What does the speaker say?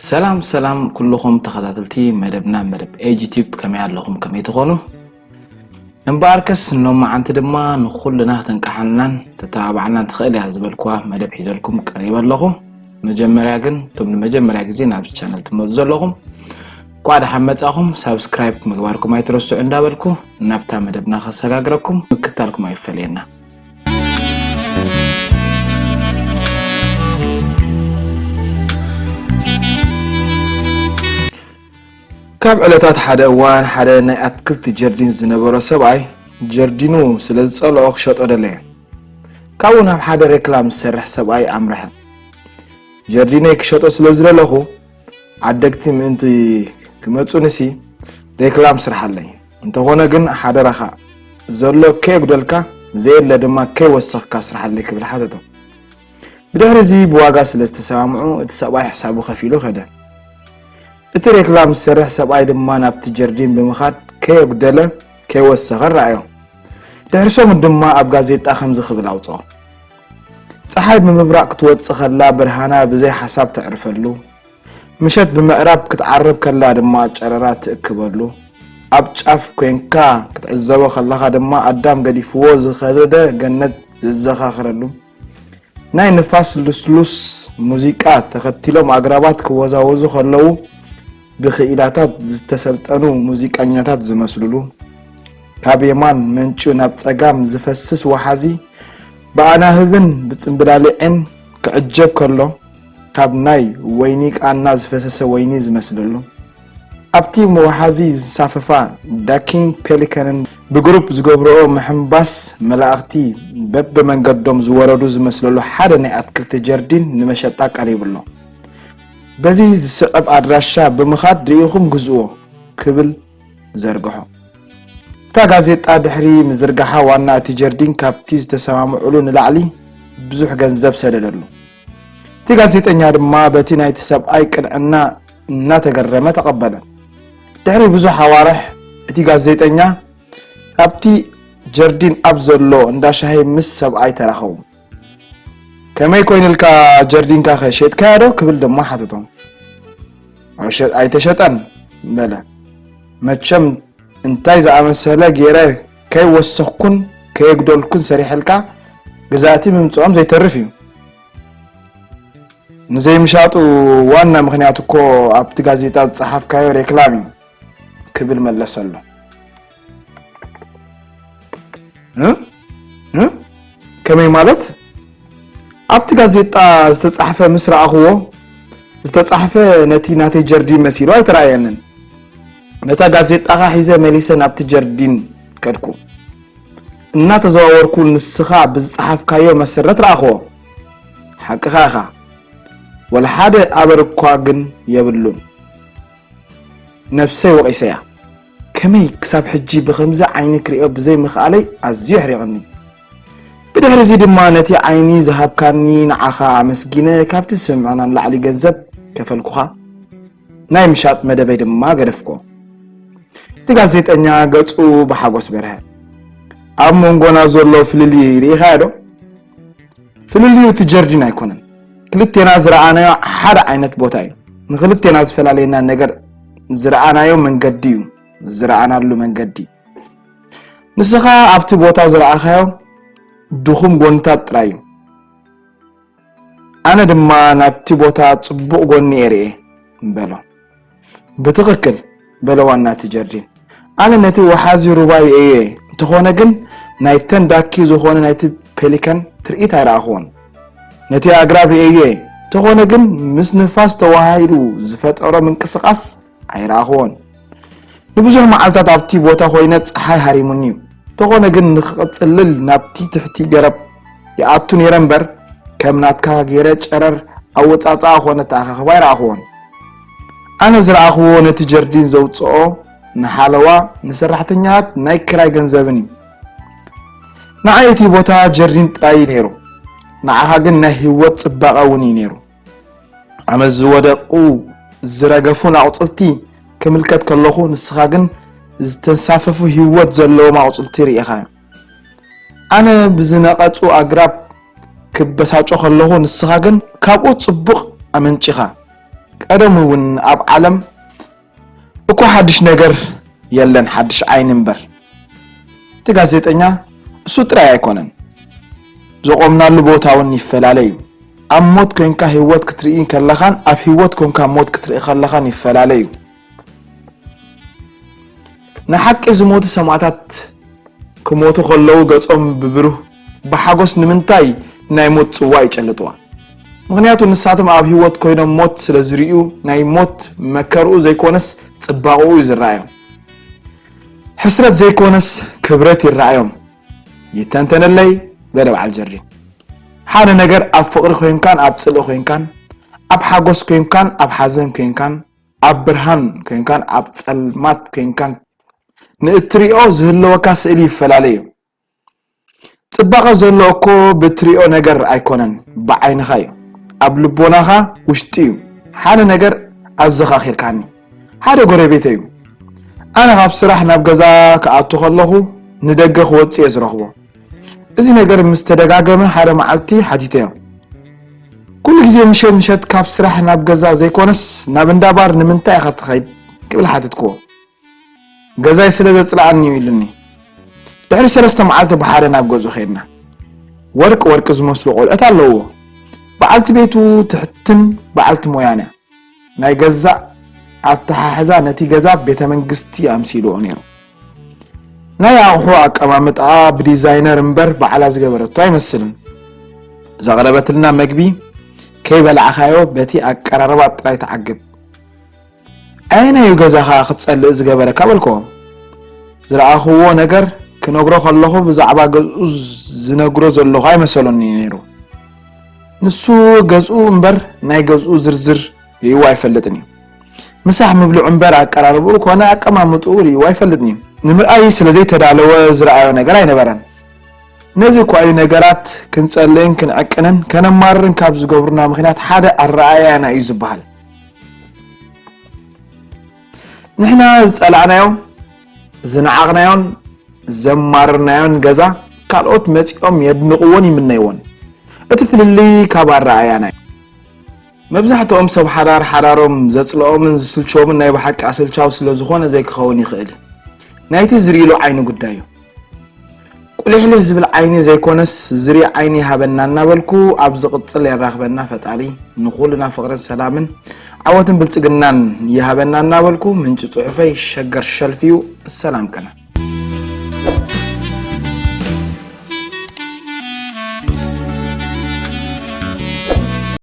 ሰላም ሰላም ኩልኹም ተኸታተልቲ መደብና፣ መደብ ኤጂ ቲዩብ፣ ከመይ ኣለኹም? ከመይ ትኾኑ? እምበኣርከስ ሎማዓንቲ ድማ ንኹልና ተንቀሓልናን ተተባባዕናን ትኽእል እያ ዝበልኩዋ መደብ ሒዘልኩም ቀሪበ ኣለኹ። መጀመርያ ግን እቶም ንመጀመርያ ግዜ ናብዚ ቻነል ትመፁ ዘለኹም እንኳዕ ደሓን መፃኹም። ሳብስክራይብ ምግባርኩም ኣይትረስዑ እንዳበልኩ ናብታ መደብና ከሰጋግረኩም ምክታልኩም ኣይፈለየና። ካብ ዕለታት ሓደ እዋን ሓደ ናይ ኣትክልቲ ጀርዲን ዝነበሮ ሰብኣይ ጀርዲኑ ስለ ዝጸልኦ ክሸጦ ደለየ። ካብኡ ናብ ሓደ ሬክላም ዝሰርሕ ሰብኣይ ኣምርሐ። ጀርዲነይ ክሸጦ ስለ ዝደለኹ ዓደግቲ ምእንቲ ክመጹንሲ ሬክላም ስርሓለይ። እንተኾነ ግን ሓደራኻ ዘሎ ከየጉደልካ ዘየለ ድማ ከይወሰኽካ ስርሓለይ ክብል ሓተቶ። ብድሕሪ እዚ ብዋጋ ስለ ዝተሰማምዑ እቲ ሰብኣይ ሕሳቡ ከፊሉ ከደ። እቲ ሬክላም ዝሰርሕ ሰብኣይ ድማ ናብቲ ጀርዲን ብምኻድ ከየጉደለ ከይወሰኸን ረኣዮ። ድሕሪ ሰሙን ድማ ኣብ ጋዜጣ ከምዚ ክብል ኣውፅኦ። ፀሓይ ብምብራቕ ክትወፅእ ከላ ብርሃና ብዘይ ሓሳብ ተዕርፈሉ፣ ምሸት ብምዕራብ ክትዓርብ ከላ ድማ ጨረራ ትእክበሉ፣ ኣብ ጫፍ ኮይንካ ክትዕዘቦ ከለኻ ድማ ኣዳም ገዲፍዎ ዝኸደ ገነት ዘዘኻኽረሉ፣ ናይ ንፋስ ልስሉስ ሙዚቃ ተኸቲሎም ኣግራባት ክወዛወዙ ከለዉ ብኽኢላታት ዝተሰልጠኑ ሙዚቀኛታት ዝመስሉሉ፣ ካብ የማን መንጭ ናብ ጸጋም ዝፈስስ ወሓዚ ብኣናህብን ብጽምብላሊዕን ክዕጀብ ከሎ፣ ካብ ናይ ወይኒ ቃና ዝፈሰሰ ወይኒ ዝመስለሉ፣ ኣብቲ መውሓዚ ዝንሳፈፋ ዳኪን ፔሊካንን ብግሩፕ ዝገብርኦ ምሕንባስ መላእኽቲ በብመንገዶም ዝወረዱ ዝመስለሉ ሓደ ናይ ኣትክልቲ ጀርዲን ንመሸጣ ቀሪቡ ኣሎ። በዚ ዝስዕብ ኣድራሻ ብምኻድ ርኢኹም ግዝእዎ ክብል ዘርግሖ። እታ ጋዜጣ ድሕሪ ምዝርጋሓ ዋና እቲ ጀርዲን ካብቲ ዝተሰማምዑሉ ንላዕሊ ብዙሕ ገንዘብ ሰደደሉ። እቲ ጋዜጠኛ ድማ በቲ ናይቲ ሰብኣይ ቅንዕና እናተገረመ ተቐበለ። ድሕሪ ብዙሕ ኣዋርሕ እቲ ጋዜጠኛ ኣብቲ ጀርዲን ኣብ ዘሎ እንዳ ሻሂ ምስ ሰብኣይ ተራኸቡ። "ከመይ ኮይኑልካ ጀርዲንካ ከ ሸጥካዮ ዶ?" ክብል ድማ ሓተቶም። "ኣይሸ-፣ ኣይተሸጠን" በለ። "መቸም እንታይ ዝኣመሰለ ገይረ ከይወሰኽኩን ከየጉደልኩን ሰሪሐልካ ገዛእቲ ምምፅኦም ዘይተርፍ እዩ። ንዘይምሻጡ ዋና ምኽንያት እኮ ኣብቲ ጋዜጣ ዝፀሓፍካዮ ሬክላም እዩ" ክብል መለሰሉ። "እ? እ? ከመይ ማለት?" "ኣብቲ ጋዜጣ ዝተጻሕፈ ምስ ረኣኽዎ፣ ዝተጻሕፈ ነቲ ናተይ ጀርዲን መሲሉ ኣይተራእየንን። ነታ ጋዜጣኻ ሒዘ መሊሰ ናብቲ ጀርዲን ከድኩ። እናተዘዋወርኩ ንስኻ ብዝጸሓፍካዮ መሰረት ረኣኽዎ። ሓቅኻ ኢኻ። ወላ ሓደ ኣበር እኳ ግን የብሉን። ነብሰይ ወቒሰያ። ከመይ ክሳብ ሕጂ ብኸምዚ ዓይኒ ክሪኦ ብዘይምኽኣለይ ኣዝዩ ኣሕሪቕኒ። ብድሕሪ እዚ ድማ ነቲ ዓይኒ ዝሃብካኒ ንዓኻ ኣመስጊነ ካብቲ ዝስምዕና ንላዕሊ ገንዘብ ከፈልኩኻ። ናይ ምሻጥ መደበይ ድማ ገደፍኩዎ።" እቲ ጋዜጠኛ ገጹ ብሓጎስ በርሀ። "ኣብ መንጎና ዘሎ ፍልልይ ርኢኻዮ ዶ? ፍልልዩ እቲ ጀርዲን ኣይኮነን። ክልቴና ዝረኣናዮ ሓደ ዓይነት ቦታ እዩ። ንክልቴና ዝፈላልየና ነገር ዝረኣናዮ መንገዲ እዩ፣ ዝረኣናሉ መንገዲ። ንስኻ ኣብቲ ቦታ ዝረኣኻዮ ድኹም ጎንታት ጥራይ እዩ። ኣነ ድማ ናብቲ ቦታ ጽቡቕ ጎኒ እየ ርእየ" በሎ። "ብትኽክል" በለ ዋና እቲ ጀርዲን። "ኣነ ነቲ ወሓዚ ሩባ ርእየዮ እየ፣ እንተኾነ ግን ናይ ተን ዳኪ ዝኾነ ናይቲ ፔሊካን ትርኢት ኣይረኣኽዎን። ነቲ ኣግራብ ርእየዮ እየ፣ እንተኾነ ግን ምስ ንፋስ ተዋሃሂዱ ዝፈጠሮ ምንቅስቓስ ኣይረኣኽዎን። ንብዙሕ መዓልታት ኣብቲ ቦታ ኮይነ ጸሓይ ሃሪሙኒ እዩ። እንተኾነ ግን ንኽቕጽልል ናብቲ ትሕቲ ገረብ ይኣቱ ነይረ እምበር፣ ከም ናትካ ገይረ ጨረር ኣወጻጽኣ ኾነ ኣተኣኻኽባ ኣይረኣኽዎን። ኣነ ዝረኣኽዎ ነቲ ጀርዲን ዘውጽኦ ንሓለዋ ንሰራሕተኛታት ናይ ክራይ ገንዘብን እዩ። ንዓይ እቲ ቦታ ጀርዲን ጥራይ እዩ ነይሩ። ንዓኻ ግን ናይ ህይወት ጽባቐ እውን እዩ ነይሩ። ኣመት ዝወደቑ ዝረገፉን ኣቑጽልቲ ክምልከት ከለኹ፣ ንስኻ ግን ዝተንሳፈፉ ህይወት ዘለዎም ኣቑጽልቲ ርኢኻ። ኣነ ብዝነቐጹ ኣግራብ ክበሳጮ ከለኹ፣ ንስኻ ግን ካብኡ ጽቡቕ ኣመንጪኻ። ቀደም እውን ኣብ ዓለም እኮ ሓድሽ ነገር የለን ሓድሽ ዓይኒ እምበር። እቲ ጋዜጠኛ እሱ ጥራይ ኣይኮነን። ዘቆምናሉ ቦታ እውን ይፈላለ እዩ። ኣብ ሞት ኮንካ ህይወት ክትርኢ ከለኻን ኣብ ህይወት ኮንካ ሞት ክትርኢ ከለኻን ይፈላለ እዩ። ንሓቂ ዝሞቱ ሰማዕታት ክሞቱ ከለዉ ገጾም ብብሩህ ብሓጎስ ንምንታይ ናይ ሞት ጽዋ ይጨልጥዋ? ምኽንያቱ ንሳቶም ኣብ ህይወት ኮይኖም ሞት ስለ ዝርእዩ ናይ ሞት መከርኡ ዘይኮነስ ጽባቕኡ እዩ ዝረኣዮም። ሕስረት ዘይኮነስ ክብረት ይረኣዮም። ይተንተነለይ በለ በዓል ጀርዲን። ሓደ ነገር ኣብ ፍቕሪ ኮይንካን ኣብ ጽልኢ ኮይንካን ኣብ ሓጎስ ኮይንካን ኣብ ሓዘን ኮይንካን ኣብ ብርሃን ኮይንካን ኣብ ጸልማት ኮይንካን ንእትሪኦ ዝህልወካ ስእሊ ይፈላለ እዩ። ጽባቐ ዘሎ እኮ ብትሪኦ ነገር ኣይኮነን፣ ብዓይንኻ እዩ። ኣብ ልቦናኻ ውሽጢ እዩ። ሓደ ነገር ኣዘኻኺርካኒ። ሓደ ጎረቤተይ እዩ። ኣነ ካብ ስራሕ ናብ ገዛ ክኣቱ ከለኹ ንደገ ክወጽእ እየ ዝረኽቦ። እዚ ነገር ምስ ተደጋገመ ሓደ መዓልቲ ሓቲተዮ። ኩሉ ግዜ ምሸት ምሸት ካብ ስራሕ ናብ ገዛ ዘይኮነስ ናብ እንዳ ባር ንምንታይ ኢኻ ትኸይድ? ክብል ሓተትክዎ። ገዛይ ስለ ዘጽልኣኒ እዩ ኢሉኒ። ድሕሪ ሰለስተ መዓልቲ ብሓደ ናብ ገዝኡ ከይድና። ወርቂ ወርቂ ዝመስሉ ቆልዑት ኣለውዎ። በዓልቲ ቤቱ ትሕትን በዓልቲ ሞያን እያ። ናይ ገዛ ኣተሓሕዛ ነቲ ገዛ ቤተ መንግስቲ ኣምሲልዎ ነይሩ። ናይ ኣቑሑ ኣቀማምጣኣ ብዲዛይነር እምበር ባዕላ ዝገበረቶ ኣይመስልን። ዘቕረበትልና መግቢ ከይበላዕኻዮ በቲ ኣቀራርባ ጥራይ ትዓግብ። ኣየናይ እዩ ገዛኻ ክትጸልእ ዝገበረካ በልክዎ። ዝረኣኽዎ ነገር ክነግሮ ከለኹ ብዛዕባ ገዝኡ ዝነግሮ ዘለኹ ኣይመሰሎን እዩ ነይሩ። ንሱ ገዝኡ እምበር ናይ ገዝኡ ዝርዝር ርእይዎ ኣይፈልጥን እዩ። ምሳሕ ምብልዑ እምበር ኣቀራርብኡ ኮነ ኣቀማምጥኡ ርእይዎ ኣይፈልጥን እዩ። ንምርኣይ ስለ ዘይተዳለወ ዝረኣዮ ነገር ኣይነበረን። ነዚ እኳ እዩ ነገራት ክንጸልእን ክንዕቅንን ከነማርርን ካብ ዝገብሩና ምኽንያት ሓደ ኣረኣእያና እዩ ዝበሃል። ንሕና ዝጸላእናዮ፣ ዝነዓቕናዮን ዘማርርናዮን ገዛ ካልኦት መጺኦም የድንቕዎን ይምነይዎን። እቲ ፍልልይ ካብ ኣረኣእያና እዩ። መብዛሕትኦም ሰብ ሓዳር ሓዳሮም ዘጽልኦምን ዝስልችዎምን ናይ ብሓቂ ኣሰልቻዊ ስለ ዝኾነ ዘይክኸውን ይኽእል እዩ። ናይቲ ዝርእይሉ ዓይኒ ጉዳይ እዩ። ቁሊሕሊሕ ዝብል ዓይኒ ዘይኮነስ ዝርኢ ዓይኒ ይሃበና እናበልኩ ኣብ ዝቕጽል የራኽበና ፈጣሪ ንኹልና ፍቕርን ሰላምን ዓወትን ብልጽግናን ይሃበና እናበልኩ ምንጪ ጽሑፈይ ሸገር ሸልፍ እዩ። ሰላም ቅነ።